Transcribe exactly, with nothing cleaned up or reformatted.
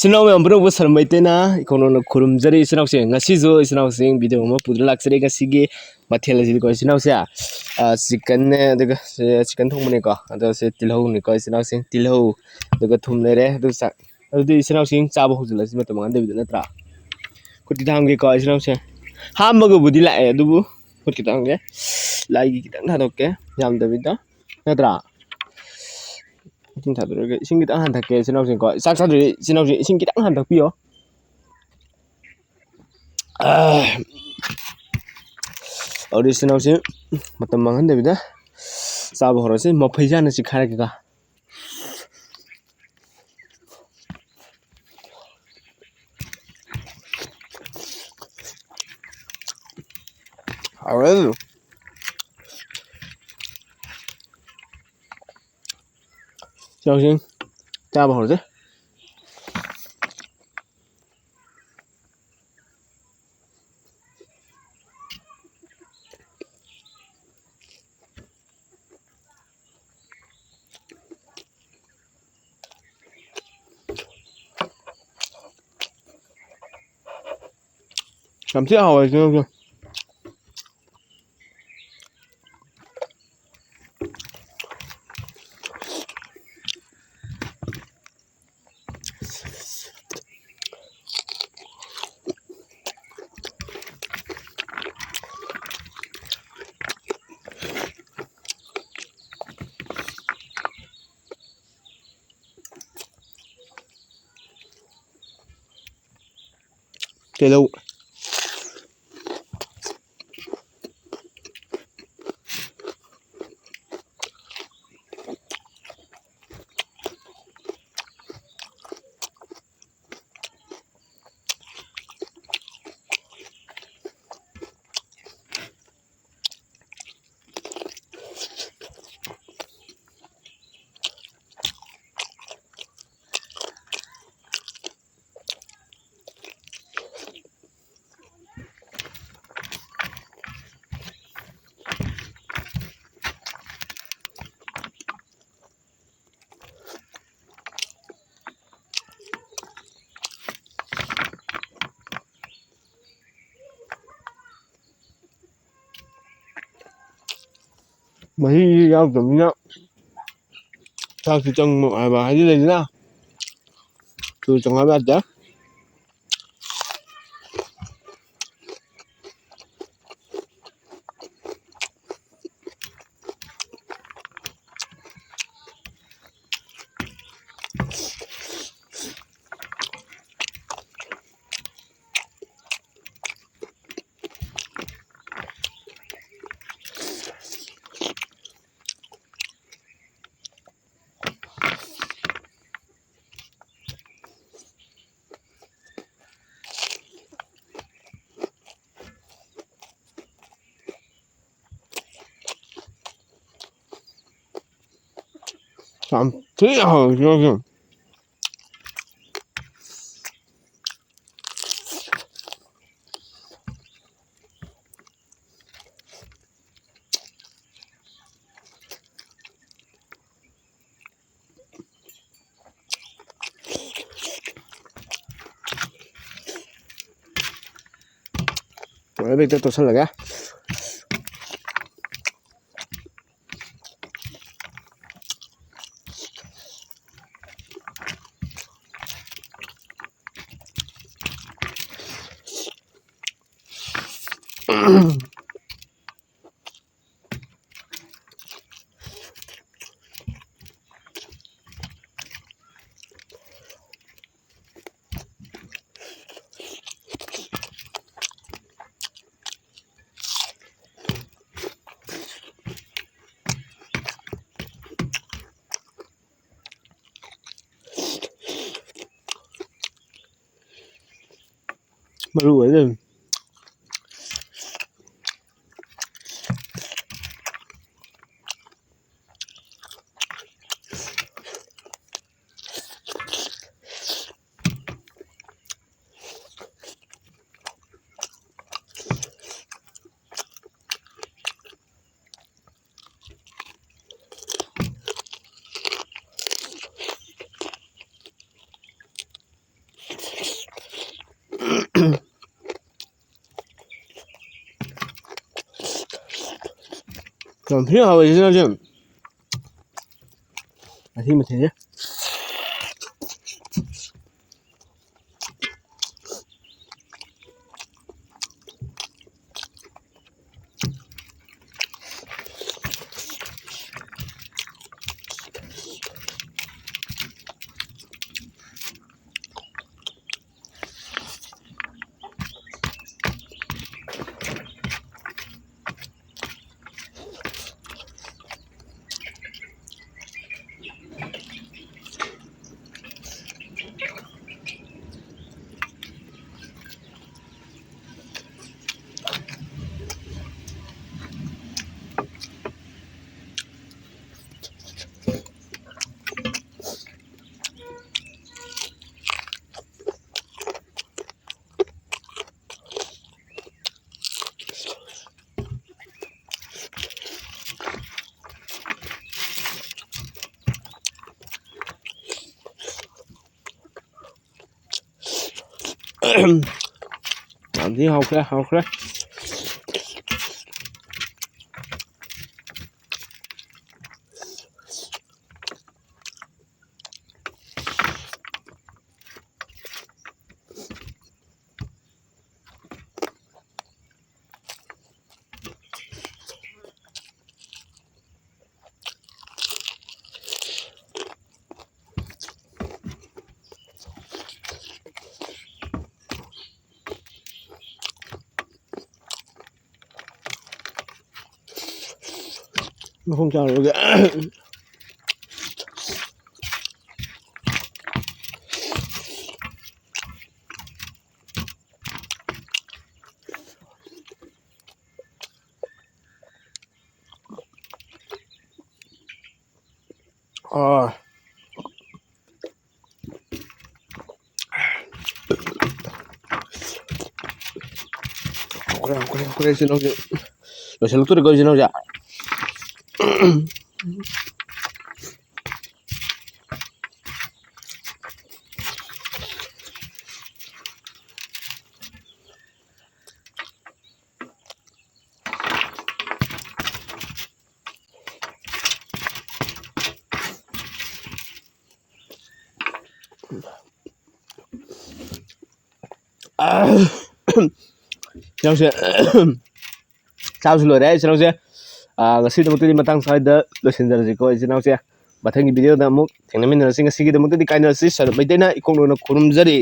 ꯏꯆꯤꯟ ꯏꯅꯥꯎ ꯃꯌꯥꯝ ꯄꯨꯝꯅꯃꯛꯄꯨ ꯁꯔꯃꯩꯇꯦꯅ ꯏꯀꯣꯟ ꯀꯣꯟꯅ ꯈꯨꯔꯨꯝꯖꯔꯤ꯫ ꯏꯆꯤꯟ ꯏꯅꯥꯎꯁꯤꯡ, ꯉꯁꯤꯁꯨ ꯏꯆꯤꯟ ꯏꯅꯥꯎꯁꯤꯡ video ꯑꯃ ꯄꯨꯗꯨꯅ ꯂꯥꯛꯆꯔꯤ꯫ ꯉꯁꯤꯒꯤ ꯃꯊꯦꯜ ꯑꯁꯤꯗꯤꯀꯣ, ꯏꯆꯤꯟ ꯏꯅꯥꯎꯁꯦ, ꯑ, chickenꯅꯦ, ꯑꯗꯨꯒ, ꯑ, chicken ꯊꯣꯡꯕꯅꯤꯀꯣ, ꯑꯗꯨꯒ ꯁꯤ ꯇꯤꯜꯍꯧꯅꯤꯀꯣ, ꯏꯆꯤꯟ ꯏꯅꯥꯎꯁꯤꯡ, ꯇꯤꯜꯍꯧ, ꯑꯗꯨꯒ ꯊꯨꯝ ꯂꯩꯔꯦ꯫ ꯑꯗꯨ ꯆꯥ-, ꯑꯗꯨꯗꯤ ꯏꯆꯤꯟ ꯏꯅꯥꯎꯁꯤꯡ, ꯆꯥꯕ ꯍꯧꯖꯤꯜꯂꯁꯤ, ꯃꯇꯝ ꯃꯥꯡꯍꯟꯗꯕꯤꯗ, ꯅꯠꯇ꯭ꯔꯥ? ꯈꯨꯠꯇꯤ ꯊꯥꯡꯒꯦꯀꯣ, ꯏꯆꯤꯟ ꯏꯅꯥꯎꯁꯤꯡ꯫ ꯍꯥꯝꯕꯒꯕꯨꯗꯤ ꯂꯥꯛꯑꯦ, ꯑꯗꯨꯕꯨ ꯈꯨꯠ ꯈꯤꯇꯪ ꯊꯥꯡꯒꯦ, ꯂꯥꯏꯒꯤ ꯈꯤꯇꯪ ꯊꯥꯗꯣꯛꯀꯦ, ꯌꯥꯝꯗꯕꯤꯗ, ꯅꯠꯇ꯭ꯔꯥ? ꯏꯁꯤꯡ ꯊꯥꯗꯣꯛꯑꯒ ꯏꯁꯤꯡ ꯈꯤꯇꯪ ꯍꯟꯊꯛꯀꯦ, ꯏꯆꯤꯟ ꯏꯅꯥꯎꯁꯤꯡꯀꯣ꯫ ꯆꯥꯛ ꯆꯥꯗ꯭ꯔꯤ, ꯏꯆꯤꯟ ꯏꯅꯥꯎꯁꯤꯡ, ꯏꯁꯤꯡ ꯈꯤꯇꯪ ꯍꯟꯊꯛꯄꯤꯌꯣ꯫ ꯑꯥ, ꯑꯗꯨꯗꯤ ꯏꯆꯤꯟ ꯏꯅꯥꯎꯁꯤꯡ, ꯃꯇꯝ ꯃꯥꯡꯍꯟꯗꯕꯤꯗ ꯆꯥꯕ ꯍꯧꯔꯁꯤ꯫ ꯃꯐꯩꯁꯦ ꯍꯥꯟꯅ ꯆꯤꯛꯈꯥꯏꯔꯒꯦꯀꯣ꯫ ꯍꯥꯎꯔꯦ ꯑꯗꯨꯝ꯫ ꯆꯥꯎꯁꯤꯡ ꯆꯥꯕ ꯍꯧꯔꯁꯦ꯫ ꯌꯥꯝ ꯊꯤ ꯍꯥꯎꯋꯦ ꯁꯤꯡꯖꯨꯁꯦ꯫ ꯇꯤꯜꯍꯧ꯫ ꯃꯍꯤ ꯌꯥꯎꯗꯕꯅꯤꯅ ꯆꯥꯛꯁꯨ ꯆꯪꯕ ꯍꯥꯏꯕ ꯍꯥꯏꯗꯤ ꯂꯩꯗꯅ, ꯆꯨ ꯆꯪꯉꯕ ꯌꯥꯗꯦ꯫ ꯌꯥꯝ ꯊꯤ ꯍꯥꯎꯋꯤ ꯁꯤꯃꯁꯨ꯫ ꯂꯣꯏꯅ ꯍꯦꯛꯇ ꯇꯣꯠꯁꯜꯂꯒꯦ꯫ ꯃꯔꯨ ꯑꯣꯏ ꯂꯩꯔꯝꯃꯤ꯫ ꯌꯥꯝ ꯊꯤꯅ ꯍꯥꯎꯋꯦ ꯁꯤꯅꯁꯦ꯫ ꯉꯁꯤ ꯃꯊꯦꯜꯁꯦ꯫ ꯌꯥꯝ ꯊꯤ ꯍꯥꯎꯈ꯭ꯔꯦ, ꯍꯥꯎꯈ꯭ꯔꯦ꯫ ꯃꯈꯣꯡ ꯆꯥꯔꯨꯔꯒꯦ꯫ ꯑꯥ꯫ ꯍꯧꯈ꯭ꯔꯦ, ꯍꯧꯈ꯭ꯔꯦ, ꯍꯧꯈ꯭ꯔꯦ, ꯏꯆꯤꯜ ꯏꯅꯥꯎꯁꯦ꯫ ꯂꯣꯏꯁꯤꯜꯂꯛꯇꯣꯔꯦꯀꯣ, ꯏꯆꯤꯜ ꯏꯅꯥꯎꯁꯦ꯫ ꯏꯆꯤꯟ ꯏꯅꯥꯎꯁꯦ, ꯆꯥꯕꯁꯨ ꯂꯣꯏꯔꯦ ꯏꯆꯤꯟ ꯏꯅꯥꯎꯁꯦ꯫ ꯑꯥ, ꯉꯁꯤꯗꯃꯛꯇꯗꯤ ꯃꯇꯥꯡ ꯁ꯭ꯋꯥꯏꯗ ꯂꯣꯏꯁꯤꯟꯖꯔꯁꯤꯀꯣ ꯏꯆꯤꯟ ꯏꯅꯥꯎꯁꯦ꯫ ꯃꯊꯪꯒꯤ ꯚꯤꯗꯤꯑꯣꯗ ꯑꯃꯨꯛ ꯊꯦꯡꯅꯃꯤꯟꯅꯔꯁꯤ꯫ ꯉꯁꯤꯒꯤꯗꯃꯛꯇꯗꯤ ꯀꯥꯏꯅꯔꯁꯤ꯫ ꯁꯔꯨꯛ ꯃꯩꯇꯩꯅ ꯏꯀꯣꯛ ꯂꯣꯏꯅ ꯈꯨꯔꯨꯝꯖꯔꯤ꯫